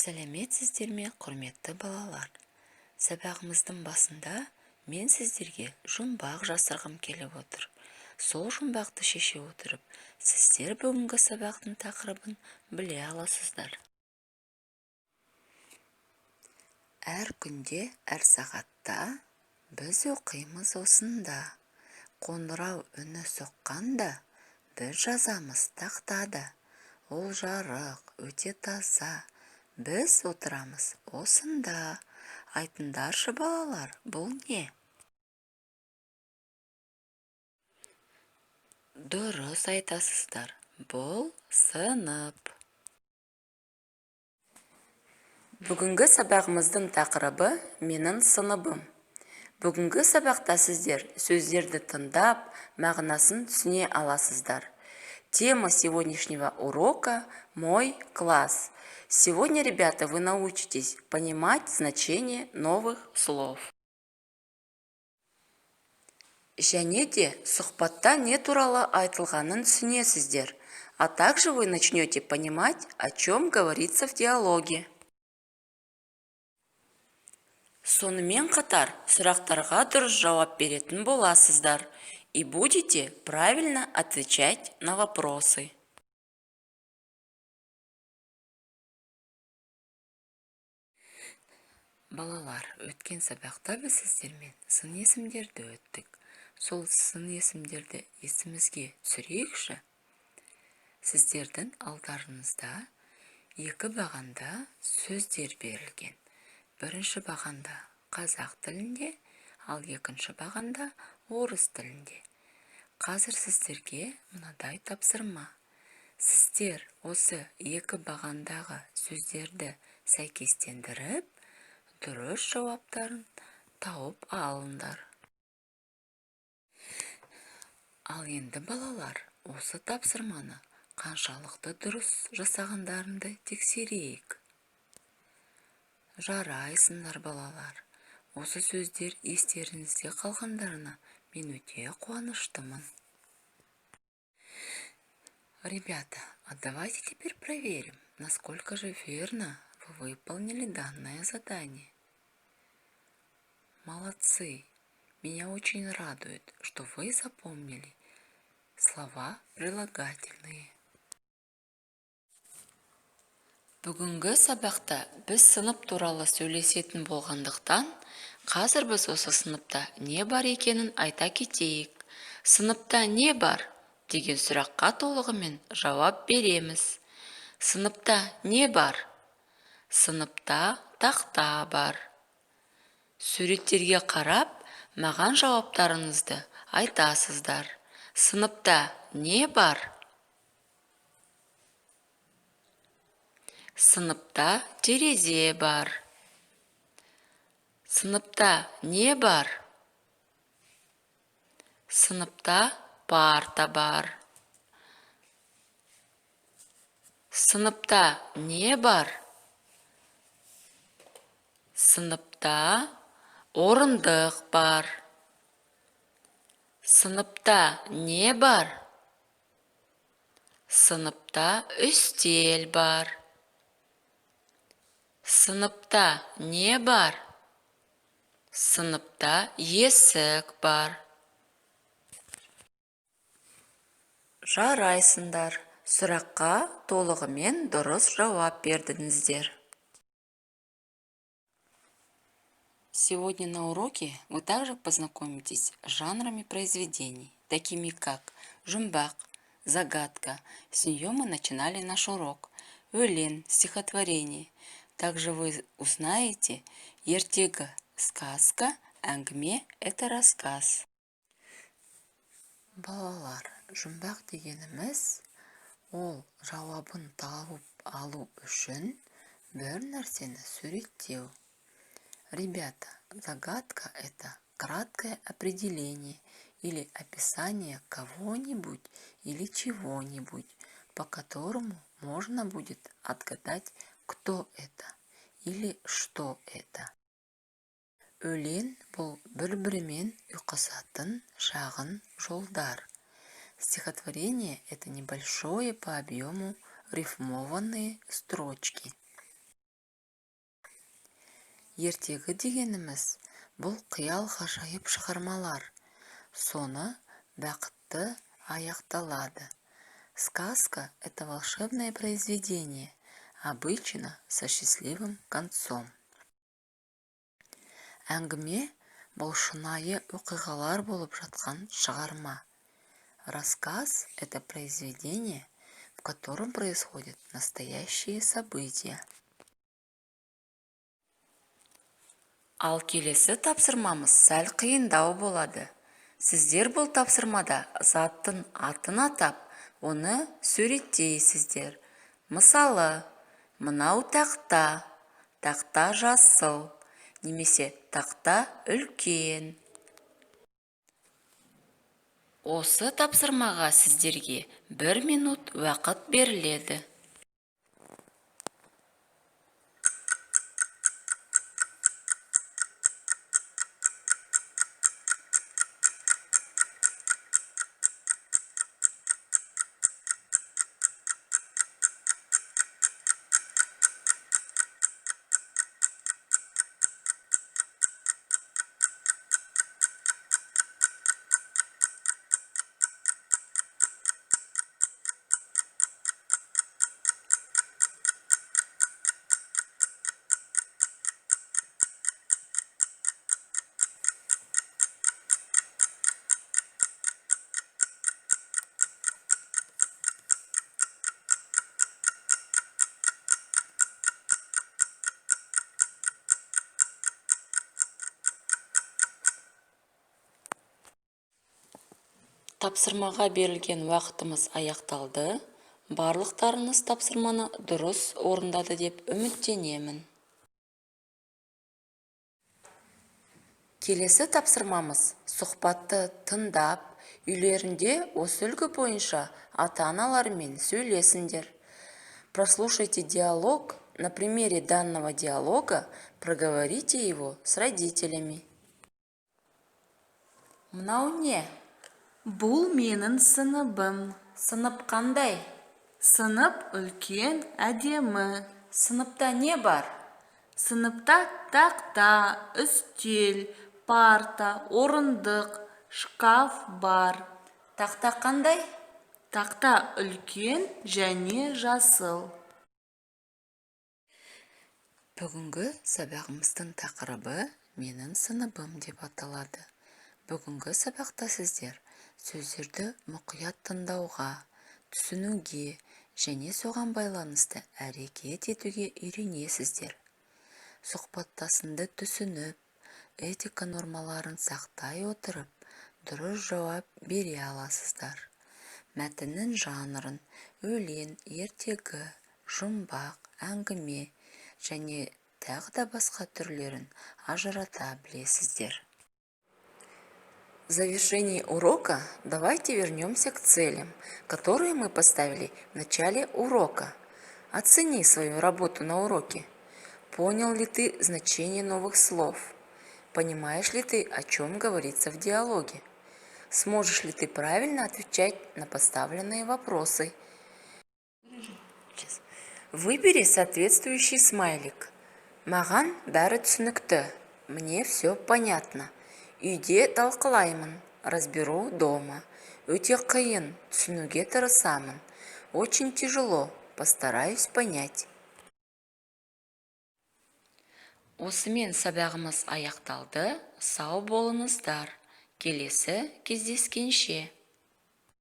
Сәлеметсіздер ме, құрметті балалар! Сабағымыздың басында мен сіздерге жұмбақ жасырғым келіп отыр. Сол жұмбақты шеше отырып, сіздер бүгінгі сабақтың тақырыбын біле аласыздар. Әр күнде, әр сағатта біз оқимыз осында. Қоңырау үні соққанда біз жазамыз тақтада. Ол жарық, өте таза. Біз отырамыз осында. Айтыңдаршы, балалар, бұл не? Дұрыс айтасыздар, бұл сынып. Бүгінгі сабағымыздың тақырыбы: «Менің сыныбым». Бүгінгі сабақта сіздер сөздерді тыңдап, мағынасын түсіне аласыздар. Тема сегодняшнего урока – «Мой класс». Сегодня, ребята, вы научитесь понимать значение новых слов. Және де сұхбатта не туралы айтылғанын түсінесіздер. А также вы начнете понимать, о чем говорится в диалоге. Сонымен қатар сұрақтарға дұрыс жауап беретін боласыздар, и будете правильно отвечать на вопросы. Балалар, өткен сабақта біз сіздермен сын есімдерді өттік. Сол сын есімдерді есімізге түсірейікші. Сіздердің алдарыңызда екі бағанда сөздер берілген. Бірінші бағанда қазақ тілінде, ал екінші бағанда орыс тілінде. Қазір сіздерге мынадай тапсырма: сіздер осы екі бағандағы сөздерді сәйкестендіріп, дұрыс жауаптарын тауып алыңдар. Ал енді, балалар, осы тапсырманы қаншалықты дұрыс жасағандарыңды тексерейік. Жарайсыңдар, балалар! Осы сөздер естеріңізде қалғандарына мен өте қуаныштымын. Ребята, а давайте теперь проверим, насколько же верно вы выполнили данное задание. Молодцы! Меня очень радует, что вы запомнили слова прилагательные. Бүгінгі сабақта біз сынып туралы сөйлесетін болғандықтан, қазір біз осы сыныпта не бар екенін айта кетейік. «Сыныпта не бар?» деген сұраққа толығымен жауап береміз. Сыныпта не бар? Сыныпта тақта бар. Суреттерге қарап, маған жауаптарыңызды айтасыздар. Сыныпта не бар? Сыныпта терезе бар. Сыныпта не бар? Сыныпта парта бар. Сыныпта не бар? Сыныпта орындық бар. Сыныпта не бар? Сыныпта үстел бар. Сыныпта не бар? Сыныпта есік бар. Жарайсыңдар, сұраққа толығымен дұрыс жауап бердіңіздер. Сегодня на уроке вы также познакомитесь с жанрами произведений, такими как жұмбақ, загадка. С нее мы начинали наш урок. Өлең, стихотворение. Также вы узнаете ертегі, сказка, әңгіме – это рассказ. Балалар, жұмбақ дегеніміз – ол жауабын тауып алу үшін бір нәрсені суреттеу. Ребята, загадка – это краткое определение или описание кого-нибудь или чего-нибудь, по которому можно будет отгадать, кто это или что это. Өлең – бұл бір-бірімен ұйқасатын шағын жолдар. Стихотворение – это небольшое по объему рифмованные строчки. Ертегі дегеніміз – бұл қиял ғажайып шығармалар. Соңы бақытты аяқталады. Сказка – это волшебное произведение, обычно со счастливым концом. Әңгіме – бұл шынайы оқиғалар болып жатқан шығарма. Рассказ – это произведение, в котором происходят настоящие события. Ал келесі тапсырмамыз сәл қиындау болады. Сіздер бұл тапсырмада заттың атын атап, оны суреттейсіздер. Мысалы, мынау тақта, тақта жасыл немесе тақта үлкен. Осы тапсырмаға сіздерге бір минут уақыт беріледі. Тапсырмаға берілген уақытымыз аяқталды. Барлықтарыңыз тапсырманы дұрыс орындады деп үміттенемін. Келесі тапсырмамыз: сұхбатты тыңдап, үйлерінде осы үлгі бойынша ата-аналарымен сөйлесіңдер. Прослушайте диалог. На примере данного диалога проговорите его с родителями. Мынау не? Бұл менің сыныбым. Сынып қандай? Сынып үлкен, әдемі. Сыныпта не бар? Сыныпта тақта, үстел, парта, орындық, шкаф бар. Тақта қандай? Тақта үлкен және жасыл. Бүгінгі сабағымыздың тақырыбы «Менің сыныбым» деп аталады. Бүгінгі сабақта сіздер сөздерді мұқият тыңдауға, түсінуге және соған байланысты әрекет етуге үйренесіздер. Сұхбаттасыңды түсініп, этика нормаларын сақтай отырып, дұрыс жауап бере аласыздар. Мәтіннің жанрын – өлең, ертегі, жұмбақ, әңгіме және тағы да басқа түрлерін ажырата білесіздер. В завершении урока давайте вернемся к целям, которые мы поставили в начале урока. Оцени свою работу на уроке. Понял ли ты значение новых слов? Понимаешь ли ты, о чем говорится в диалоге? Сможешь ли ты правильно отвечать на поставленные вопросы? Сейчас. Выбери соответствующий смайлик. Маған бәрі түсінікті. Мне все понятно. Үйде талқылаймын. Разберу дома. Өте қиын, түсінуге тырысамын. Очень тяжело, постараюсь понять. Осымен сабағымыз аяқталды. Сау болыңыздар. Келесі кездескенше.